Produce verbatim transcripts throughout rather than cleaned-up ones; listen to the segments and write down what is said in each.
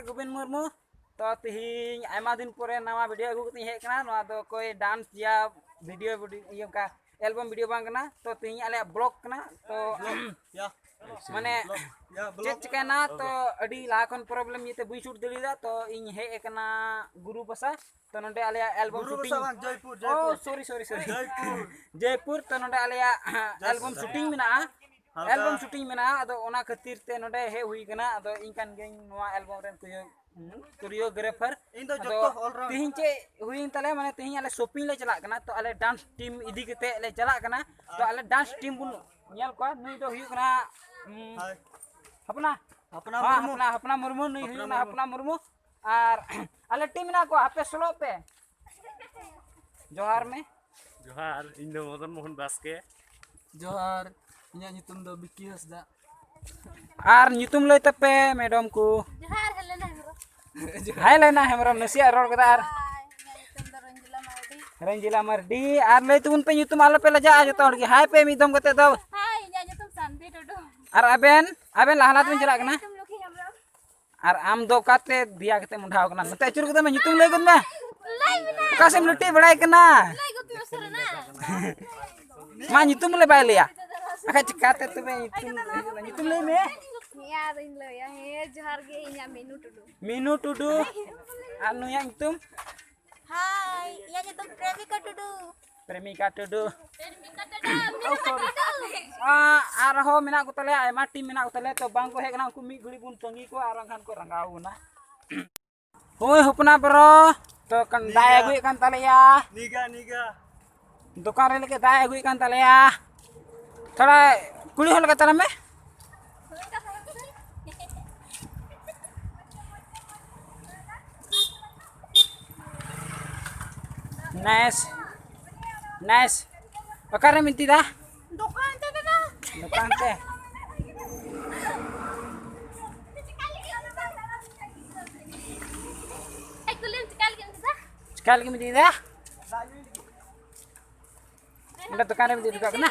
ᱜᱳᱵᱤᱱ ᱢᱩᱨᱢᱩ᱾ ᱛᱚ ᱛᱤᱦᱤᱧ ᱟᱭᱢᱟ ᱫᱤᱱ ᱯᱚᱨᱮ ᱱᱟᱣᱟ ᱵᱷᱤᱰᱤᱭᱳ ᱟᱹᱜᱩ ᱠᱟᱛᱮᱧ ᱦᱮᱡ ᱟᱠᱟᱱᱟ᱾ ᱱᱚᱣᱟ ᱫᱚ ᱚᱠᱚᱭ ᱰᱟᱱᱥ ᱭᱟ ᱵᱷᱤᱰᱤᱭᱳ, ᱵᱷᱤᱰᱤᱭᱳ, ᱤᱭᱟᱹ, ᱚᱱᱠᱟ ᱮᱞᱵᱟᱢ ᱵᱷᱤᱰᱤᱭᱳ ᱵᱟᱝ ᱠᱟᱱᱟ᱾ ᱛᱚ ᱛᱤᱦᱤᱧ ᱟᱞᱮᱭᱟᱜ ᱵᱞᱚᱜ ᱠᱟᱱᱟ᱾ ᱛᱚ ᱢᱟᱱᱮ ᱪᱮᱫ ᱪᱤᱠᱟᱹᱭᱮᱱᱟ, ᱛᱚ ᱟᱹᱰᱤ ᱞᱟᱦᱟ ᱠᱷᱚᱱ ᱯᱨᱚᱵᱞᱮᱢ ᱤᱭᱟᱹᱛᱮ ᱵᱟᱹᱧ ᱥᱩᱴ ᱫᱟᱲᱮᱭᱟᱫᱟ᱾ ᱛᱚ ᱤᱧ ᱦᱮᱡ ᱟᱠᱟᱱᱟ ᱜᱩᱨᱩ ᱵᱟᱥᱟ᱾ ᱛᱚ ᱱᱚᱰᱮ ᱟᱞᱮᱭᱟᱜ ᱮᱞᱵᱟᱢ ᱜᱩᱨᱩ ᱥᱩᱴᱤᱝ, ᱵᱟᱥᱟ ᱵᱟᱝ, ᱡᱚᱭᱯᱩᱨ, ᱚ Jaipur. Sorry, sorry, sorry. Jaipur. Jaipur. ᱛᱚ ᱱᱚᱰᱮ ᱟᱞᱮᱭᱟᱜ ᱮᱞᱵᱟᱢ ᱥᱩᱴᱤᱝ ᱢᱮᱱᱟᱜᱼᱟ᱾ ᱦᱟᱞᱠᱟ. ᱮᱞᱵᱟᱢ ᱥᱩᱴᱤᱝ ᱢᱮᱱᱟᱜᱼᱟ, ᱟᱫᱚ ᱚᱱᱟ ᱠᱷᱟᱹᱛᱤᱨ ᱛᱮ ᱱᱚᱰᱮ ᱦᱮᱡ ᱦᱩᱭ ᱠᱟᱱᱟ᱾ ᱟᱫᱚ ᱤᱧ ᱠᱟᱱ ᱜᱤᱭᱟᱹᱧ ᱱᱚᱣᱟ ᱮᱞᱵᱟᱢ ᱨᱮᱱ ᱠᱚᱭᱳ-, ᱠᱳᱨᱤᱭᱳᱜᱨᱟᱯᱷᱟᱨ᱾ ᱤᱧ ᱫᱚ ᱟᱫᱚ ᱡᱚᱛᱚ all round. ᱛᱤᱦᱤᱧ ᱪᱮᱫ ᱦᱩᱭᱮᱱ ᱛᱟᱞᱮᱭᱟ, ᱢᱟᱱᱮ ᱛᱤᱦᱤᱧ ᱟᱞᱮ ᱥᱚᱯᱤᱝ ᱞᱮ ᱪᱟᱞᱟᱜ ᱠᱟᱱᱟ᱾ ᱛᱚ ᱟᱞᱮ ᱰᱟᱱᱥ ᱴᱤᱢ ᱤᱫᱤ ᱠᱟᱛᱮ ᱞᱮ ᱪᱟᱞᱟᱜ ᱠᱟᱱᱟ᱾ ᱛᱚ ᱟᱞᱮ ᱰᱟᱱᱥ ᱴᱤᱢ ᱵᱚᱱ ᱧᱮᱞ ᱠᱚᱣᱟ᱾ ᱱᱩᱭ ᱫᱚ ᱦᱩᱭᱩᱜ ᱠᱟᱱᱟ, ᱩᱢ, ᱦᱳᱭ. ᱦᱚᱯᱱᱟ. ᱦᱚᱯᱱᱟ ᱦᱮᱸ, ᱢᱩᱨᱢᱩ. ᱦᱚᱯᱱᱟ, ᱦᱚᱯᱱᱟ ᱢᱩᱨᱢᱩ᱾ ᱱᱩᱭ ᱦᱚᱯᱱᱟ ᱦᱩᱭᱩᱜ ᱠᱟᱱᱟ ᱢᱩᱨᱢᱩ. ᱦᱚᱯᱱᱟ ᱢᱩᱨᱢᱩ᱾ ᱟᱨ ᱟᱞᱮ ᱴᱤᱢ ᱢᱮᱱᱟᱜ ᱠᱚᱣᱟ, ᱟᱯᱮ ᱥᱳᱞᱳ ᱯᱮ᱾ ᱡᱚᱦᱟᱨ ᱢᱮ᱾ ᱡᱚᱦᱟᱨ, ᱤᱧ ᱫᱚ ᱢᱚᱫᱚᱱ ᱢᱳᱦᱚᱱ ᱵᱟᱥᱠᱮ᱾ ᱡᱚᱦᱟᱨ, ᱤᱧᱟᱹᱜ ᱧᱩᱛᱩᱢ ᱫᱚ ᱵᱤᱠᱤ ᱦᱟᱸᱥᱫᱟ᱾ ᱟᱨ ᱧᱩᱛᱩᱢ ᱞᱟᱹᱭ ᱛᱟᱯᱮ, ᱢᱮᱰᱚᱢ ᱠᱚ᱾ ᱡᱚᱦᱟᱨ, ᱦᱮᱞᱮᱱᱟ ᱦᱮᱢᱵᱨᱚᱢ᱾ ᱦᱟᱭ, ᱞᱮᱱᱟ ᱦᱮᱢᱵᱨᱚᱢ, ᱱᱟᱥᱮᱭᱟᱜ ᱨᱚᱲ ᱠᱮᱫᱟ ᱟᱨ ᱦᱟᱭ, ᱤᱧᱟᱹᱜ ᱧᱩᱛᱩᱢ ᱫᱚ ᱨᱚᱧᱡᱤᱞᱟ ᱢᱟᱨᱰᱤ᱾ ᱨᱚᱧᱡᱤᱞᱟ ᱢᱟᱨᱰᱤ᱾ ᱟᱨ ᱞᱟᱹᱭ ᱛᱟᱵᱚᱱ ᱯᱮ ᱧᱩᱛᱩᱢ, ᱟᱞᱚ ᱯᱮ ᱞᱟᱡᱟᱜᱼᱟ, ᱡᱚᱛᱚ ᱦᱚᱲ ᱜᱮ ᱦᱟᱭ ᱯᱮ ᱢᱤᱫ ᱫᱚᱢ ᱠᱟᱛᱮ ᱫᱚ᱾ ᱦᱟᱭ, ᱤᱧᱟᱹᱜ ᱧᱩᱛᱩᱢ ᱥᱟᱱᱵᱷᱤ ᱴᱩᱰᱩ᱾ ᱟᱨ ᱟᱵᱮᱱ, ᱟᱵᱮᱱ ᱞᱟᱦᱟ ᱞᱟᱦᱟ ᱛᱮᱵᱮᱱ ᱪᱟᱞᱟᱜ ᱠᱟᱱᱟ᱾ ᱤᱧᱟᱹᱜ ᱧᱩᱛᱩᱢ ᱞᱚᱠᱠᱷᱤ ᱦᱮᱢᱵᱨᱚᱢ᱾ ᱟᱨ ᱟᱢ ᱫᱚ ᱚᱠᱟᱛᱮ ᱫᱮᱭᱟ ᱠᱟᱛᱮ ᱢᱚᱸᱰᱷᱟᱣ ᱠᱟᱱᱟ? ᱱᱚᱛᱮ ᱟᱹᱪᱩᱨ ᱠᱟᱛᱮ ᱢᱮ, ᱧᱩᱛᱩᱢ ᱞᱟᱹᱭ ᱜᱚᱫ ᱢᱮ᱾ ᱞᱟᱹᱭ ᱢᱮ᱾ ᱚᱠᱟ ᱥᱮᱫ ᱮᱢ ᱞᱩᱴᱤ ᱵᱟᱲᱟᱭ ᱠᱟᱱᱟ? ᱞᱟᱹᱭ ᱜᱚᱫ ᱢᱮ ᱩᱥᱟᱹᱨᱟ ᱱᱟ᱾ ᱢᱟ ᱧᱩᱛᱩᱢ ᱵᱚᱞᱮ ᱵᱟᱭ ᱞᱟᱹᱭᱟ᱾ ᱟᱠᱷᱟᱡ ᱪᱤᱠᱟᱛᱮ ᱛᱚᱵᱮ ᱧᱩᱛᱩᱢ, ᱧᱩᱛᱩᱢ ᱞᱟᱹᱭ ᱢᱮ᱾ ᱦᱮᱸ, ᱟᱫᱚᱧ ᱞᱟᱹᱭᱟ᱾ ᱦᱮᱸ, ᱡᱚᱦᱟᱨ ᱜᱮ, ᱤᱧᱟᱹᱜ ᱢᱤᱱᱩ ᱴᱩᱰᱩ᱾ ᱢᱤᱱᱩ ᱴᱩᱰᱩ᱾ ᱟᱨ ᱱᱩᱭᱟᱜ ᱧᱩᱛᱩᱢ? ᱦᱟᱭ, ᱤᱧᱟᱹᱜ ᱧᱩᱛᱩᱢ ᱯᱨᱮᱢᱤᱠᱟ ᱴᱩᱰᱩ᱾ ᱯᱨᱮᱢᱤᱠᱟ ᱴᱩᱰᱩ᱾ ᱯᱨᱮᱢᱤᱠᱟ ᱴᱩᱰᱩ, ᱢᱤᱱᱩ ᱴᱩᱰᱩ᱾ ᱟᱨᱦᱚᱸ ᱢᱮᱱᱟᱜ ᱠᱚ ᱛᱟᱞᱮᱭᱟ, ᱟᱭᱢᱟ ᱴᱤᱢ ᱢᱮᱱᱟᱜ ᱠᱚ ᱛᱟᱞᱮᱭᱟ, ᱛᱚ ᱵᱟᱝ ᱠᱚ ᱦᱮᱡ ᱠᱟᱱᱟ, ᱩᱱᱠᱩ ᱢᱤᱫ ᱜᱷᱟᱹᱲᱤᱡ ᱵᱚᱱ ᱛᱟᱺᱜᱤ ᱠᱚᱣᱟ ᱟᱨ ᱵᱟᱝᱠᱷᱟᱱ ᱠᱚ ᱨᱟᱸᱜᱟᱣ ᱵᱚᱱᱟ᱾ ᱦᱳᱭ ᱦᱚᱯᱚᱱᱟ ᱵᱨᱚ, ᱛᱚ ᱠᱟᱱ-, ᱫᱟᱜ ᱮ ᱟᱹᱜᱩᱭᱮᱫ ᱠᱟᱱ ᱛᱟᱞᱮᱭᱟ᱾ ᱱᱤᱜᱟ, ᱱᱤᱜᱟ᱾ ᱫᱚᱠᱟᱱ ᱨᱮ ᱞᱟᱹᱜᱤᱫ ᱫᱟᱜ ᱮ ᱟᱹᱜᱩᱭᱮᱫ ᱠᱟᱱ ᱛᱟᱞᱮᱭᱟ᱾ ᱛᱷᱚᱲᱟ ᱠᱩᱲᱤ ᱦᱚᱲ ᱞᱮᱠᱟ ᱛᱟᱲᱟᱢ ᱢᱮ᱾ ᱱᱟᱭᱤᱥ, ᱱᱟᱭᱤᱥ᱾ ᱚᱠᱟᱨᱮᱢ ᱤᱫᱤᱭᱮᱫᱟ? ᱫᱚᱠᱟᱱ ᱛᱮ ᱫᱟᱫᱟ᱾ ᱫᱚᱠᱟᱱ ᱛᱮ᱾ ᱪᱮᱠᱟ ᱞᱟᱹᱜᱤᱫ ᱮᱢ ᱫᱟᱫᱟ? ᱪᱮᱠᱟ ᱞᱟᱹᱜᱤᱫ ᱮᱢ ᱤᱫᱤᱭᱮᱫᱟ? ᱚᱸᱰᱮ ᱫᱚᱠᱟᱱ ᱨᱮᱢ ᱤᱫᱤ ᱦᱚᱴᱚ ᱠᱟᱜ ᱠᱟᱱᱟ?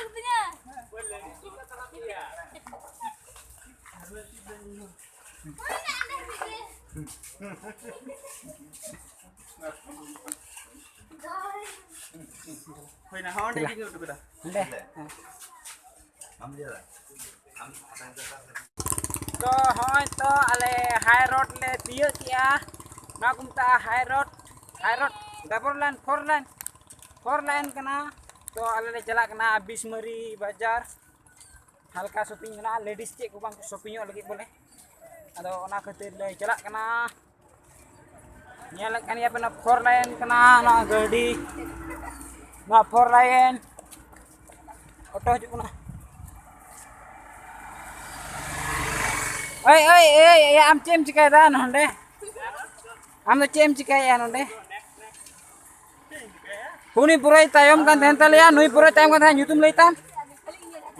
ᱦᱩᱭᱱᱟ, ᱦᱚᱸ, ᱚᱸᱰᱮ ᱜᱮᱧ ᱩᱰᱩᱠ ᱠᱮᱫᱟ᱾ ᱚᱸᱰᱮ? ᱦᱮᱸ᱾ ᱛᱚ, ᱦᱚᱸᱜᱼᱚᱭ ᱛᱚ ᱟᱞᱮ high road ᱞᱮ ᱛᱤᱭᱟᱹᱜ ᱠᱮᱜᱼᱟ᱾ ᱱᱚᱣᱟ ᱠᱚ ᱢᱮᱛᱟᱜᱼᱟ high road, high road, double line, four line, four line ᱠᱟᱱᱟ᱾ ᱛᱚ, ᱟᱞᱮ ᱞᱮ ᱪᱟᱞᱟᱜ ᱠᱟᱱᱟ ᱵᱤᱥᱢᱟᱹᱨᱤ ᱵᱟᱡᱟᱨ᱾ ᱦᱟᱞᱠᱟ shopping ᱢᱮᱱᱟᱜᱼᱟ, ladies ᱪᱮᱫ ᱠᱚ ᱵᱟᱝ ᱠᱚ shoppingᱚᱜ ᱞᱟᱹᱜᱤᱫ ᱵᱚᱞᱮ᱾ ᱟᱫᱚ ᱚᱱᱟ ᱠᱷᱟᱹᱛᱤᱨ ᱞᱮ ᱪᱟᱞᱟᱜ ᱠᱟᱱᱟ᱾ ᱧᱮᱞᱮᱫ ᱠᱟᱱ ᱜᱮᱭᱟ ᱯᱮ, ᱱᱚᱣᱟ four line ᱠᱟᱱᱟ, ᱱᱚᱣᱟ ᱜᱟᱹᱰᱤ, ᱱᱚᱣᱟ four line auto ᱦᱤᱡᱩᱜ ᱠᱟᱱᱟ᱾ ᱳᱭ, ᱳᱭ, ᱳᱭ, ᱳᱭ, ᱟᱢ ᱪᱮᱫ ᱮᱢ ᱪᱤᱠᱟᱹᱭᱮᱫᱟ ᱱᱚᱰᱮ? ᱟᱢ ᱫᱚ ᱪᱮᱫ ᱮᱢ ᱪᱤᱠᱟᱹᱭᱮᱫᱼᱟ ᱱᱚᱰᱮ? ᱩᱱᱤ ᱯᱩᱨᱟᱹᱭ ᱛᱟᱭᱚᱢ ᱠᱟᱱ ᱛᱟᱦᱮᱱ ᱛᱟᱞᱮᱭᱟ, ᱱᱩᱭ ᱯᱩᱨᱟᱹᱭ ᱛᱟᱭᱚᱢ ᱠᱟᱱ ᱛᱟᱦᱮᱱᱟ᱾ ᱧᱩᱛᱩᱢ ᱞᱟᱹᱭ ᱛᱟᱢ?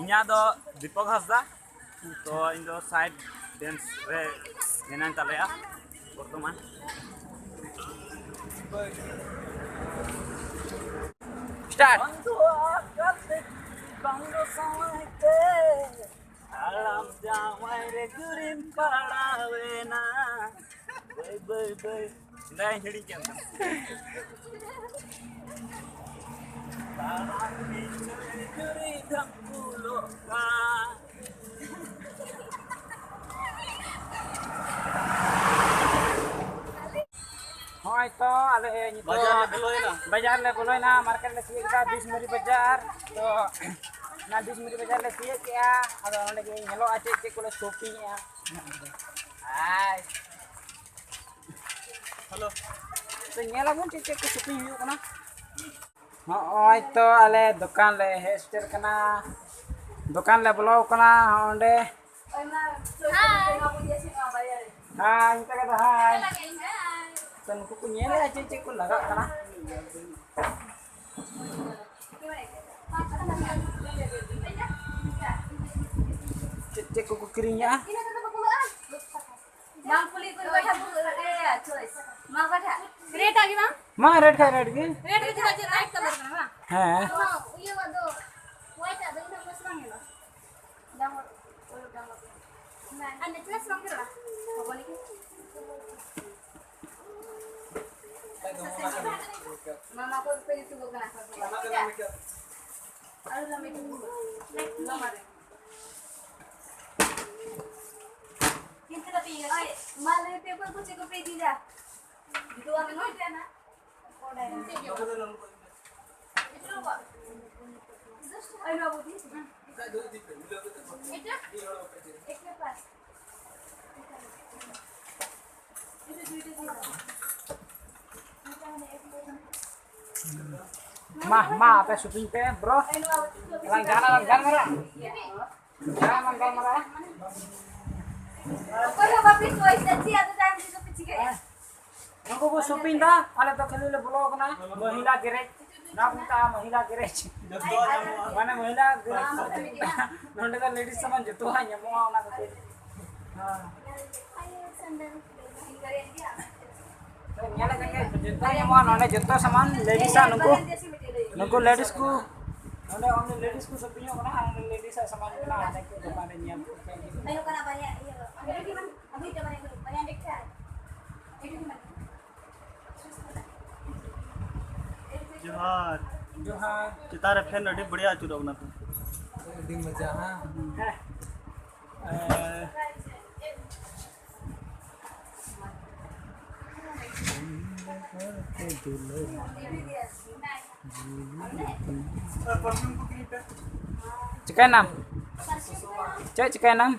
ᱤᱧᱟᱹᱜ ᱫᱚ ᱫᱤᱯᱚᱠ ᱦᱟᱸᱥᱫᱟ᱾ ᱛᱚ, ᱤᱧ ᱫᱚ side dance ᱨᱮ ᱢᱮᱱᱟᱧ ᱛᱟᱞᱮᱭᱟ ᱵᱚᱨᱛᱚᱢᱟᱱ᱾ Start. ᱵᱟᱝ ᱫᱚ ᱟᱠᱟᱞ ᱛᱮ, ᱵᱟᱝ ᱫᱚ ᱥᱟᱶᱟᱭ ᱛᱮ, ᱦᱟᱲᱟᱢ ᱡᱟᱶᱟᱭ ᱨᱮ ᱡᱩᱨᱤᱢ ᱯᱟᱲᱟᱣᱮᱱᱟ᱾ ᱵᱟᱹᱭ, ᱵᱟᱹᱭ, ᱵᱟᱹᱭ᱾ ᱫᱟᱭ ᱦᱤᱲᱤᱧ ᱠᱮᱫ ᱛᱟᱢᱟ᱾ ᱛᱟᱲᱟᱢ ᱯᱤᱪᱷᱩ ᱨᱮ ᱡᱩᱨᱤ ᱫᱷᱟᱢᱯᱩᱞᱚᱜ ᱠᱟᱱ᱾ ᱦᱚᱸᱜᱼᱚᱭ ᱛᱚ, ᱟᱞᱮ ᱱᱤᱛᱚᱜ ᱵᱟᱡᱟᱨ ᱞᱮ ᱵᱚᱞᱚᱭᱮᱱᱟ᱾ ᱵᱟᱡᱟᱨ ᱞᱮ ᱵᱚᱞᱚᱭᱮᱱᱟ, market ᱞᱮ ᱛᱤᱭᱳᱜ ᱠᱮᱫᱟ, ᱵᱤᱥᱢᱟᱹᱨᱤ ᱵᱟᱡᱟᱨ᱾ ᱛᱚ, ᱚᱱᱟ ᱵᱤᱥᱢᱟᱹᱨᱤ ᱵᱟᱡᱟᱨ ᱞᱮ ᱛᱤᱭᱳᱜ ᱠᱮᱜᱼᱟ᱾ ᱟᱫᱚ ᱱᱚᱸᱰᱮ ᱜᱮ ᱧᱮᱞᱚᱜᱼᱟ ᱪᱮᱫ ᱪᱮᱫ ᱠᱚᱞᱮ shoppingᱮᱜᱼᱟ᱾ ᱦᱟᱭ᱾ ᱦᱮᱞᱳ᱾ ᱛᱚ, ᱧᱮᱞ ᱟᱵᱚᱱ ᱪᱮᱫ ᱪᱮᱫ ᱠᱚ shopping ᱦᱩᱭᱩᱜ ᱠᱟᱱᱟ᱾ ᱦᱚᱸᱜᱼᱚᱭ ᱛᱚ, ᱟᱞᱮ ᱫᱚᱠᱟᱱ ᱞᱮ ᱦᱮᱡ ᱥᱮᱴᱮᱨ ᱠᱟᱱᱟ, ᱫᱚᱠᱟᱱ ᱞᱮ ᱵᱚᱞᱚ ᱠᱟᱱᱟ᱾ ᱦᱚᱸ, ᱚᱸᱰᱮ᱾ ᱦᱟᱭ᱾ ᱦᱟᱭ, ᱢᱮᱛᱟ ᱠᱟᱫᱟ ᱦᱟᱭ᱾ ᱛᱚ, ᱱᱩᱠᱩ ᱠᱚ ᱧᱮᱞᱮᱜᱼᱟ ᱪᱮᱫ ᱪᱮᱫ ᱠᱚ ᱞᱟᱜᱟᱜ ᱠᱟᱱᱟ, ᱪᱮᱫ ᱪᱮᱫ ᱠᱚᱠᱚ ᱠᱤᱨᱤᱧᱮᱜᱼᱟ᱾ ᱵᱟᱝ ᱠᱩᱞᱤ ᱠᱩᱞᱤ ᱵᱟᱴᱷᱟ ᱵᱩ-, ᱮ, ᱪᱚᱭᱮᱥ᱾ ᱢᱟ ᱵᱟᱴᱷᱟ᱾ ᱨᱮᱴ ᱟᱜᱮ ᱵᱟᱝ? ᱢᱟ ᱨᱮᱴ ᱠᱷᱟᱡ ᱨᱮᱴ ᱜᱮ᱾ ᱨᱮᱴ ᱜᱮ ᱪᱮᱫᱟᱜ ᱪᱮᱫ ᱞᱟᱭᱤᱴ ᱠᱟᱞᱟᱨ ᱠᱟᱱᱟ ᱵᱟᱝ? ᱦᱮᱸ᱾ ᱚᱱᱟ ᱤᱭᱟᱹ ᱟᱜ ᱫᱚ ᱦᱳᱣᱟᱭᱤᱴ ᱟᱜ ᱫᱚ ᱤᱱᱟᱹᱜ ᱢᱚᱡᱽ ᱵᱟᱝ ᱧᱮᱞᱚᱜᱼᱟ᱾ ᱰᱟᱝ-, ᱳᱭ ᱰᱟᱝ-, ᱟᱨ ᱱᱮᱠᱞᱮᱥ ᱵᱟᱝ ᱧᱮᱞᱚᱜᱼᱟ? ᱦᱚᱯᱚᱱᱤ ᱠᱚ᱾ ᱢᱟᱢᱟ ᱠᱚ ᱯᱮ ᱡᱩᱛᱩᱜᱚᱜ ᱠᱟᱱᱟ ᱠᱚ᱾ ᱟᱨ ᱞᱟᱢᱮ ᱠᱚ᱾ ᱞᱟᱢᱟ ᱨᱮ᱾ ᱠᱤᱱᱛᱩ ᱞᱟᱯᱮ ᱤᱭᱟᱹ᱾ ᱢᱟ ᱞᱟᱹᱭ ᱯᱮ, ᱚᱠᱚᱭ ᱠᱚ ᱪᱮᱫ ᱠᱚᱯᱮ ᱤᱫᱤᱭᱮᱫᱟ? ᱡᱩᱛᱩᱜ ᱟᱢ ᱱᱚᱰᱮ ᱱᱟ᱾ ᱢᱟ, ᱢᱟ, ᱟᱯᱮ ᱥᱩᱴᱤᱝ ᱯᱮ, ᱵᱨᱚ᱾ ᱟᱞᱟᱝ ᱡᱟᱦᱟᱱᱟᱜ ᱞᱟᱝ ᱜᱟᱞᱢᱟᱨᱟᱜᱼᱟ? ᱡᱟᱦᱟᱱᱟᱜ ᱞᱟᱝ ᱜᱟᱞᱢᱟᱨᱟᱜᱼᱟ? ᱚᱠᱚᱭ ᱦᱚᱸ ᱵᱟᱯᱮ ᱥᱚᱭ ᱥᱮ ᱪᱮᱫ? ᱟᱫᱚ ᱛᱟᱭᱚᱢ ᱛᱮᱫᱚ ᱯᱮ ᱪᱤᱠᱟᱹᱭᱟ? ᱱᱩᱠᱩ ᱠᱚ ᱥᱚᱯᱤᱝ ᱫᱟ, ᱟᱞᱮ ᱫᱚ ᱠᱷᱟᱹᱞᱤ ᱞᱮ ᱵᱚᱞᱚ ᱠᱟᱱᱟ ᱢᱚᱦᱤᱞᱟ ᱜᱮᱨᱮᱡᱽ᱾ ᱱᱚᱣᱟ ᱠᱚ ᱢᱮᱛᱟᱜᱼᱟ ᱢᱚᱦᱤᱞᱟ ᱜᱮᱨᱮᱡᱽ᱾ ᱡᱚᱛᱚᱣᱟᱜ ᱧᱟᱢᱚᱜᱼᱟ᱾ ᱢᱟᱱᱮ ᱢᱚᱦᱤᱞᱟ ᱜᱮᱨᱮᱡᱽ ᱥᱚᱯᱤᱝ ᱫᱟ᱾ ᱱᱚᱸᱰᱮ ᱫᱚ ᱞᱮᱰᱤᱥ ᱥᱟᱢᱟᱱ ᱡᱚᱛᱚᱣᱟᱜ ᱧᱟᱢᱚᱜᱼᱟ, ᱚᱱᱟ ᱠᱷᱟᱹᱛᱤᱨ᱾ ᱦᱮᱸ᱾ ᱧᱮᱞ ᱠᱟᱛᱮ ᱡᱚᱛᱚ ᱧᱟᱢᱚᱜᱼᱟ ᱱᱚᱸᱰᱮ, ᱡᱚᱛᱚ ᱥᱟᱢᱟᱱ ᱞᱮᱰᱤᱥ ᱟᱜ, ᱱᱩᱠᱩ, ᱱᱩᱠᱩ ᱞᱮᱰᱤᱥ ᱠᱚ, ᱱᱚᱸᱰᱮ ᱚᱱᱞᱤ ᱞᱮᱰᱤᱥ ᱠᱚ ᱥᱚᱯᱤᱝ ᱚᱜ ᱠᱟᱱᱟ, ᱟᱨ ᱞᱮᱰᱤᱥ ᱟᱜ ᱥᱟᱢᱟᱱ ᱢᱮᱱᱟᱜᱼᱟ ᱚᱸᱰᱮ ᱠᱚ ᱫᱚᱠᱟᱱ ᱨᱮ ᱧᱮᱞ ᱠᱚ᱾ ᱡᱚᱦᱟᱨ᱾ ᱡᱚᱦᱟᱨ᱾ ᱪᱮᱛᱟᱱ ᱨᱮ ᱯᱷᱮᱱ ᱟᱹᱰᱤ ᱵᱟᱲᱤᱭᱟ ᱟᱹᱪᱩᱨᱚᱜ ᱠᱟᱱᱟ ᱛᱚ᱾ ᱟᱹᱰᱤ ᱢᱚᱡᱟ, ᱦᱮᱸ? ᱦᱮᱸ᱾ ᱮ, ᱪᱤᱠᱟᱹᱭᱮᱱᱟᱢ? ᱪᱮᱫ ᱪᱤᱠᱟᱹᱭᱮᱱᱟᱢ?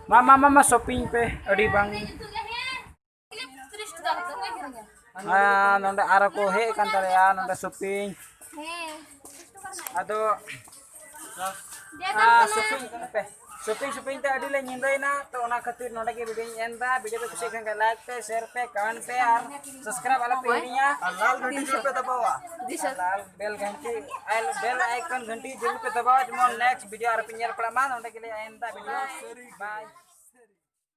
ᱢᱟ, ᱢᱟ, ᱢᱟ, ᱢᱟ, ᱥᱚᱯᱤᱝ ᱯᱮ, ᱟᱹᱰᱤ ᱵᱟᱝ᱾ ᱟᱨ ᱱᱚᱰᱮ ᱟᱨᱚ ᱠᱚ ᱦᱮᱡ ᱟᱠᱟᱱ ᱛᱟᱞᱮᱭᱟ, ᱱᱚᱰᱮ ᱥᱚᱯᱤᱝ᱾ ᱟᱫᱚ, ᱟᱨ ᱥᱚᱯᱤᱝ ᱠᱟᱱᱟ ᱯᱮ, ᱥᱚᱯᱤᱝ, ᱥᱚᱯᱤᱝ ᱛᱮ ᱟᱹᱰᱤ ᱞᱮ ᱧᱤᱫᱟᱹᱭᱮᱱᱟ, ᱛᱚ ᱚᱱᱟ ᱠᱷᱟᱹᱛᱤᱨ ᱱᱚᱰᱮ ᱜᱮ ᱵᱷᱤᱰᱤᱭᱳᱧ ᱮᱱ ᱮᱫᱟ᱾ ᱵᱷᱤᱰᱤᱭᱳ ᱯᱮ ᱠᱩᱥᱤᱭᱟᱜ ᱠᱷᱟᱱ ᱞᱟᱭᱤᱠ ᱯᱮ, ᱥᱮᱭᱟᱨ ᱯᱮ, ᱠᱚᱢᱮᱱᱴ ᱯᱮ ᱟᱨ ᱥᱟᱵᱥᱠᱨᱟᱭᱤᱵ ᱟᱞᱚ ᱯᱮ ᱦᱤᱲᱤᱧᱟ᱾ ᱟᱨ ᱞᱟᱞ ᱜᱷᱟᱱᱴᱤ ᱡᱟᱹᱨᱩᱲ ᱯᱮ ᱫᱟᱵᱟᱣᱟ᱾ ᱟᱨ ᱞᱟᱞ ᱵᱮᱞ ᱜᱷᱟᱱᱴᱤ, ᱟᱨ ᱵᱮᱞ ᱟᱭᱠᱚᱱ ᱜᱷᱟᱱᱴᱤ ᱡᱟᱹᱨᱩᱲ ᱯᱮ ᱫᱟᱵᱟᱣᱟ, ᱡᱮᱢᱚᱱ ᱱᱮᱠᱥᱴ ᱵᱷᱤᱰᱤᱭᱳ ᱟᱨᱚ ᱯᱮ ᱧᱮᱞ ᱯᱟᱲᱟᱜ ᱢᱟ᱾ ᱱᱚᱰᱮ ᱜᱮᱞᱮ ᱮᱱ ᱮᱫᱟ ᱵᱷᱤᱰᱤᱭᱳ᱾ ᱵᱟᱭ᱾